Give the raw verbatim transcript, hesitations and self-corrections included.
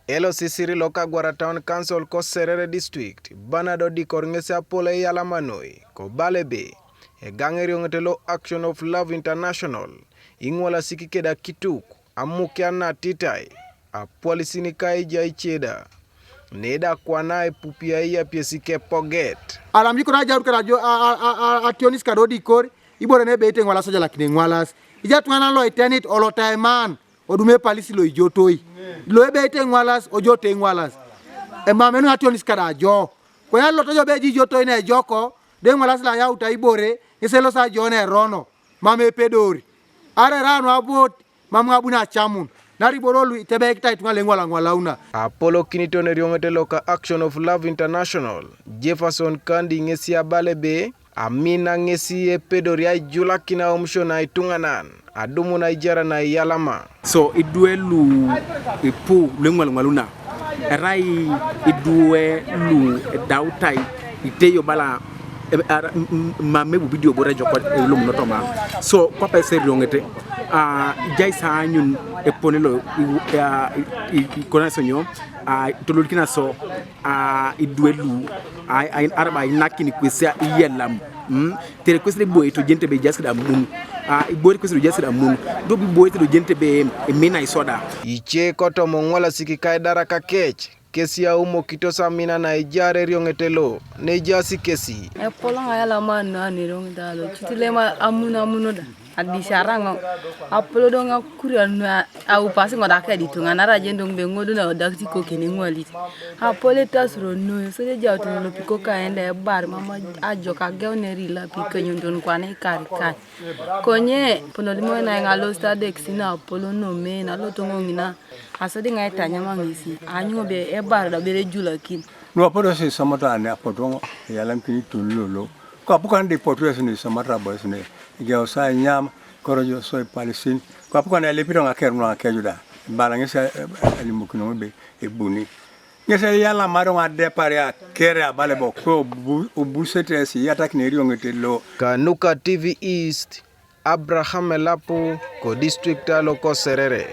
Elosisiri lo Kagwara Town Council ko Serere District, Bernard Odikor ŋesi apol eyalama noi, kobala ebe egaŋ erioŋet lo Action of Love International, iŋwalasik keda kituk, amukian natitai, apualisin ka ejai ice da, neda kwana epupi aiyapiesi kepoget. Alam jikon ajaut keda ationis keda Odikor, ibore nebe ite ŋwalas ojalakin eŋwalas. Ija tuŋanan loitenit olotaiman, odum epalisi loijotoi. Lo ebe ite eŋwalas, ojote eŋwalas. Emam enuŋ ationis keda jo. Konye alot jo be ejai ijotoi na ejoko, de eŋwalas lo ayaut aibore, ŋes elosi ajo nerono, mam epedori. Arai erai nuabot, mam ŋabuni acamun. Naarai iboro lu itebekitai ituŋa lu eŋwalaŋwalauna. Apolokiniton erioŋet loka Action of Love International, Jefferson Kandi ŋesi abala ebe, amina ŋesi epedori aijulakin aomisio na ituŋanan, adumun aijar na iyalama. So idwe lu ipu lu eŋwalaŋwaluna, erai idwe lu edautai iteyo bala, e, ara, m-, m-, mam ebu bidio bore jokot elomunoto ma. So kwape serioŋete, a, ijai sa anyun epone lo i, a, i, i, ikona so nyo, a, itololikina so, a, idwe lu, a, a, araba inakin kwesi iyelam. Mm? Tere kwesi iboit ojenete be ejaas da amun. A, iboit kwesi ejaas da amun. Do iboit ojenete be emina isoda. Ice kotoma oŋwalasik ka edaraka kec, kesi aumokitos amina na ejaar erioŋet lo, nejaas kesi. Epol ŋa yalama nu aneroŋit alo, cut lema amun amun da. Adisiara ŋo, apolo do ŋakuria nu aupasi ŋo da kedi tuŋa, nara jen do ŋbe ŋo do na odakit ikoken eŋwalit. Apolo etasuro noi, sodi ejautene lopiko kaenda ebar, mam ajok ageuneri ilapi kanyonton kwana ikarikan. Konye, ponolimo na eŋ alosit adekisi na apolo nome, naloto ŋo ŋina, asodi ŋa itanyama ŋesi, aanyun be ebar da bere ejulakin. Nuapodosi isomata ne apotuŋo, eyalamkini tululolo. Kwapukan di potu yesi ne isomata bo yesi ne, igeusa enyam, korojo so ipalisin. Kwapukan elipito ŋaker nuaŋ akeju da, ibala ŋesi, eh, eh, elimokino ŋo be ebuni. Ŋesi eyalamari ŋo adepar akere abala bo, kwe obu-, obusete yesi, iyatakini erioŋet lo. Kanuka T V East, Abraham Elapu, ko district alo ko Serere.